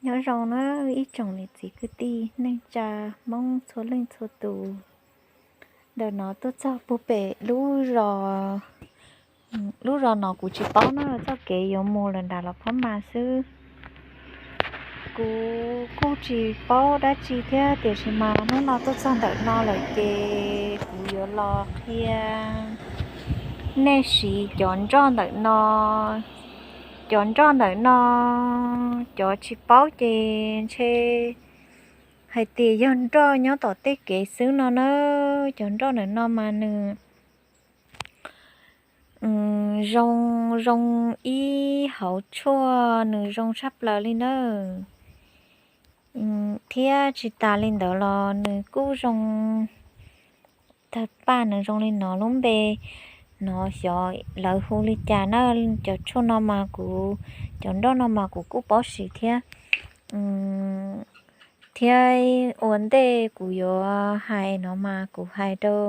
Nyob zoo na ib tsoom niam txiv kwv tij neej tsa Hmoob txhua leej txhua tus. Ntawm no tuaj txog puag pem lub zos, lub zos no kuv tsis paub na, txoj kev yuav mus lawm nram Los Phab Mas xwb. Kuv kuj tsis paub dab tsi thiab, tiam sis mas hnub no tuaj txog ntawm no lawm ces kuv yuav los qhia nej siv cov nroj ntawm no. Cov nroj ntawm no, cov tsis paub ces ntshe hais tias yog nroj nyob tom tej kev xwb no na. Cov nroj ntawm no mas nws zoo, zoo ib hauv tshuaj, nws zoo tshaj plaws li na. Thiab tsis tas li ntawd los nws kuj zoo tawg paj, nws zoo li no, lub npe no xyov lawv hu li cas na. Cov tshuaj no mas kuv, cov nroj no mas kuv kuj paub siv thiab. Thiab ua ntej kuv yuav hais no mas kuv hais rau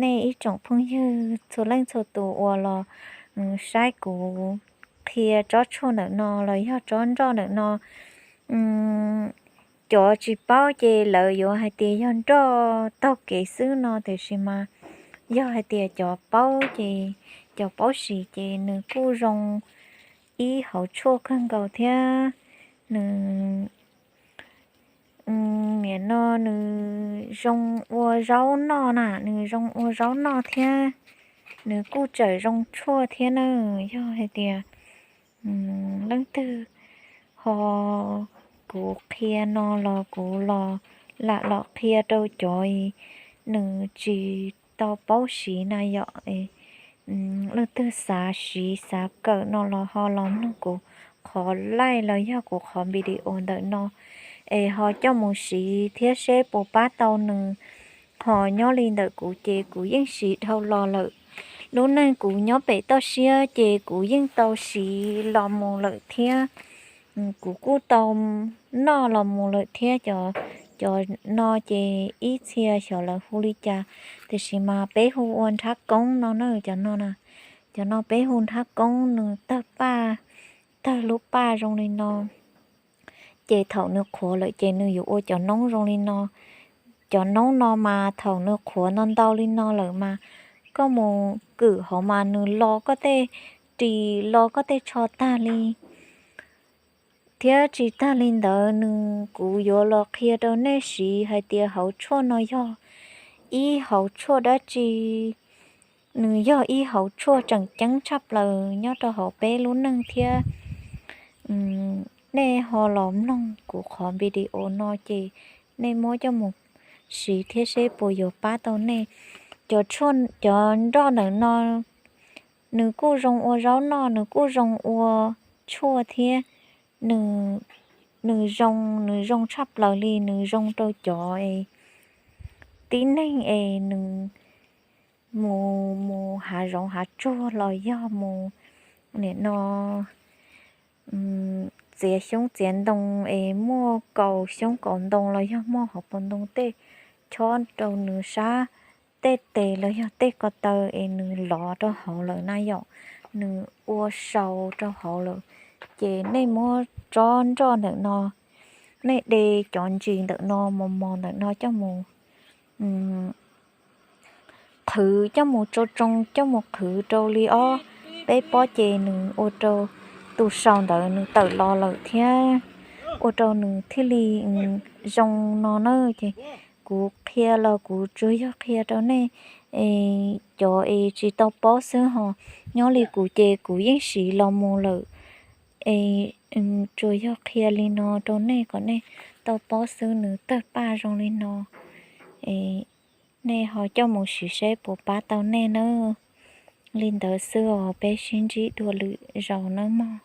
nej ib tsoom phooj ywg txhua leej txhua tus uas los saib kuv qhia tsob tshuaj ntawm no los yog tsob nroj ntawm no. Cov tsis paub ces lawv yuav hais tias yog nroj taug kev xwb no, tiam sis mas yog hais tias cov paub ces, cov paub siv ces nws kuj zoo ib hauv tshuaj kawg nkaus thiab. Nws, nim no nws zoo ua zaub noj na, nws zoo ua zaub noj thiab nws kuj tseem zoo tshuaj thiab na. Yog hais tias leej twg ho, kuv qhia no los kuv los lam los qhia rau cov nws tsis tau paub siv na yom. Leej twg xav siv xav kawm no los ho los mloog kuv qhov live los yog kuv qhov video ntawm no es ho coj mus siv thiab seb puas pab tau nws. Ho nyob li ntawm kuv ces kuv yeej siv dhau los lawm. Lub neej kuv nyob pem toj siab ces kuv yeej tau siv los mus lawm thiab. Kuv kuj tau noj los mus lawm thiab. Cov no ces ib txhia xyov lawv hu li cas, tiam sis mas peb hu ua nrhab koob no na, cov no na. Cov no peb hu nrhab koob, nws tawg paj, tawg lub paj zoo li no. Ces thaum nws qhuav lawm ces nws yuav ua cov noob zoo li no. Cov noob no mas thaum nws qhuav ntau ntau li no lawm mas koj mus kwm hauv mas nws lo koj tej ris, lo koj tej tsho tag li. Thiab tsis tag li ntawd, nws, kuv yuav los qhia rau nej siv hais tias hauv tshuaj no yog ib hauv tshuaj dab tsi. Nws yog ib hauv tshuaj tseem ceeb tshaj plaws nyob rau hauv peb lub neej thiab. Nej ho los mloog kuv qhov video no ces nej muab coj mus siv thiab seb puas yuav pab tau nej. Cov tshuaj, cov nroj ntawm no nws kuj zoo ua zaub noj, nws kuj zoo ua tshuaj thiab. Nws, nws zoo, nws zoo tshaj plaws li, nws zoo rau cov tib neeg es nws mus, mus hav zoov hav tsuag los yog mus nim no txiav xyoob txiav ntoo es muaj kaus xyoob kaus ntoo los yog muaj hauv paus ntoo tej chob rau nws sab tej tes los yog tej ko taw es nws lov rau hauv lawm na yom, nws ua sau rau hauv lawm, ces nej muab tsob nroj ntawm no, nej de cov ntsis ntawm no mos mos ntawm no coj mus qhwv, coj mus tsoo tsoo, coj mus qhwv rau li ob peb pob ces nws ua rau tus sau ntawd nws tawm los lawm thiab ua rau nws thiaj li zoo no na. Ces kuv qhia los kuv tsuas yog qhia rau nej cov es tsis tau paub xwb ho, nyob li kuv ces kuv yeej siv los mus lawm. Es tsuas yog qhia li no rau nej kom nej tau paub xwb, nws tawg paj zoo li no. Nej ho coj mus siv seb puas pab tau nej nawb. Li ntawd xwb os, peb sib ntsib dua lwm zaus nawb mog.